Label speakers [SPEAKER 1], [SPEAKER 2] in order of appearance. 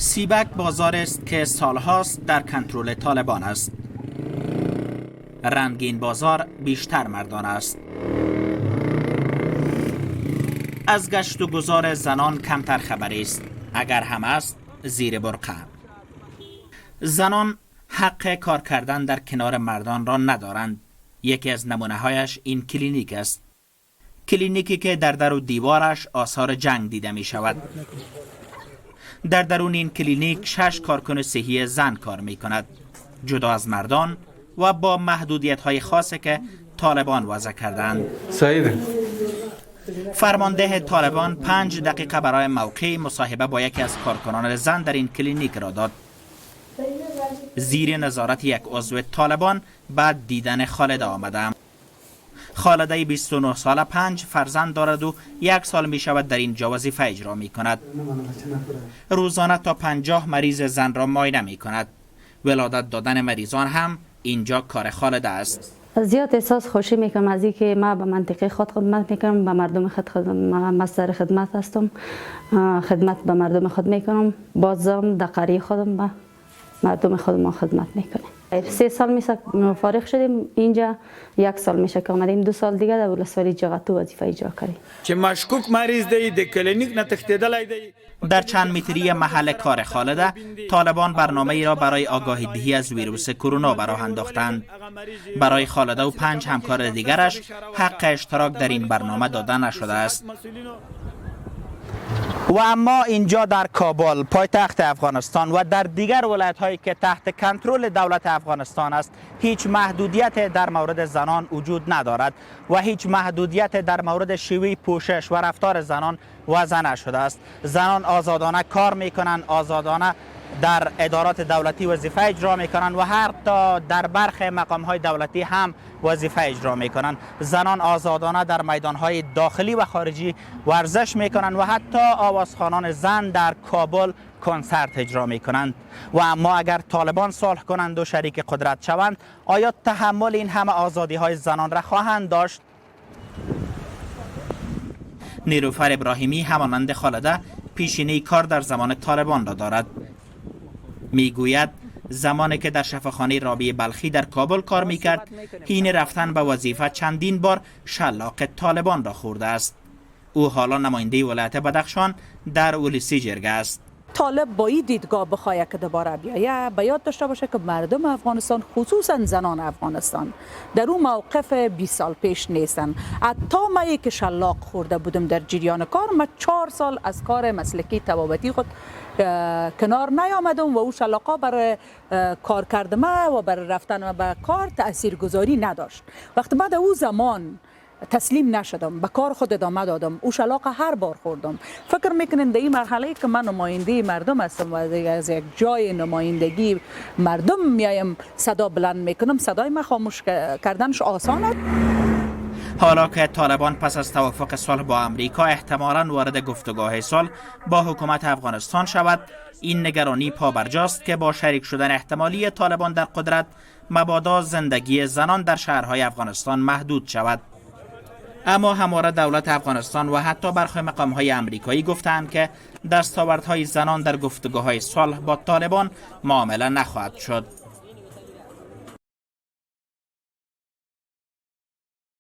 [SPEAKER 1] سیبک بازار است که سالهاست در کنترل طالبان است. رنگین بازار بیشتر مردان است. از گشت و گذار زنان کمتر خبری است. اگر هم است، زیر برقع. زنان حق کار کردن در کنار مردان را ندارند. یکی از نمونه هایش این کلینیک است. کلینیکی که در در و دیوارش آثار جنگ دیده می شود. در درون این کلینیک 6 کارکن صحی زن کار می کند، جدا از مردان و با محدودیت های خاصی که طالبان وضع کردند.
[SPEAKER 2] سعید.
[SPEAKER 1] فرمانده طالبان 5 دقیقه برای موقع مصاحبه با یکی از کارکنان زن در این کلینیک را داد. زیر نظارت یک عضو طالبان بعد دیدن خالده آمدم. خالده 29 ساله 5 فرزند دارد و 1 سال می شود در اینجا وظیفه اجرا می کند. روزانه تا 50 مریض زن را معاینه می کند. ولادت دادن مریضان هم اینجا کار خالده است.
[SPEAKER 3] زیاد احساس خوشی میکنم از اینکه ما به منطقه خود خدمت میکنم، به مردم خود مصدر خدمت هستم، خدمت به مردم خود میکنم، بازم در قریه خودم به مردم خود ما خدمت میکنیم. 3 سال میشه فارغ شدیم، اینجا 1 سال میشه که آمدیم، 2 سال دیگه در ولسوالی جغتو وظیفه اجرا کردیم.
[SPEAKER 2] چې مشکوک مریض دی د کلینیک نه تښتیدلی دی.
[SPEAKER 1] در چند متری محل کار خالده طالبان برنامه ای را برای آگاهی دهی از ویروس کرونا براه انداختند. برای خالده و 5 همکار دیگرش حق اشتراک در این برنامه داده نشده است. و اما اینجا در کابل پایتخت افغانستان و در دیگر ولایت هایی که تحت کنترل دولت افغانستان است، هیچ محدودیت در مورد زنان وجود ندارد و هیچ محدودیت در مورد شیوه پوشش و رفتار زنان وضع نشده است. زنان آزادانه کار میکنند، آزادانه در ادارات دولتی وظیفه اجرا میکنند و حتی در برخی مقام های دولتی هم وظیفه اجرا میکنند. زنان آزادانه در میدان های داخلی و خارجی ورزش میکنند و حتی آوازخوانان زن در کابل کنسرت اجرا میکنند. و اما اگر طالبان صلح کنند و شریک قدرت شوند، آیا تحمل این همه آزادی های زنان را خواهند داشت؟ نیلوفر ابراهیمی همانند خالده پیشینه کار در زمان طالبان را دارد. میگوید زمانی که در شفاخانه رابعه بلخی در کابل کار میکرد، حین رفتن به وظیفه چندین بار شلاق طالبان را خورده است. او حالا نماینده ولایت بدخشان در ولسی جرگه است.
[SPEAKER 4] طالب با این دیدگاه بخواهد که دوباره بیایه، به یاد داشته باشه که مردم افغانستان، خصوصا زنان افغانستان، در اون موقف 20 سال پیش نیستن. حتی ما که شلاق خورده بودم در جریان کار، ما 4 سال از کار مسلکی طبابتی خود کنار نیامدم و او شلاقا برای کار کرد ما و برای رفتن ما به کار تأثیر گذاری نداشت. وقتی بعد او زمان تسلیم نشدم، به کار خود ادامه دادم، او شلاق هر بار خوردم. فکر میکنین در این مرحله که من نماینده مردم هستم و از یک جای نمایندگی مردم میایم صدا بلند میکنم، صدای من خاموش کردنش آسان است.
[SPEAKER 1] حالا که طالبان پس از توافق صلح با امریکا احتمالاً وارد گفتگوهای صلح با حکومت افغانستان شود، این نگرانی پابرجاست که با شریک شدن احتمالی طالبان در قدرت مبادا زندگی زنان در شهرهای افغانستان محدود شود. اما همواره دولت افغانستان و حتی برخی مقام‌های امریکایی گفتند که دستاوردهای زنان در گفتگوهای صلح با طالبان معامله نخواهد شد.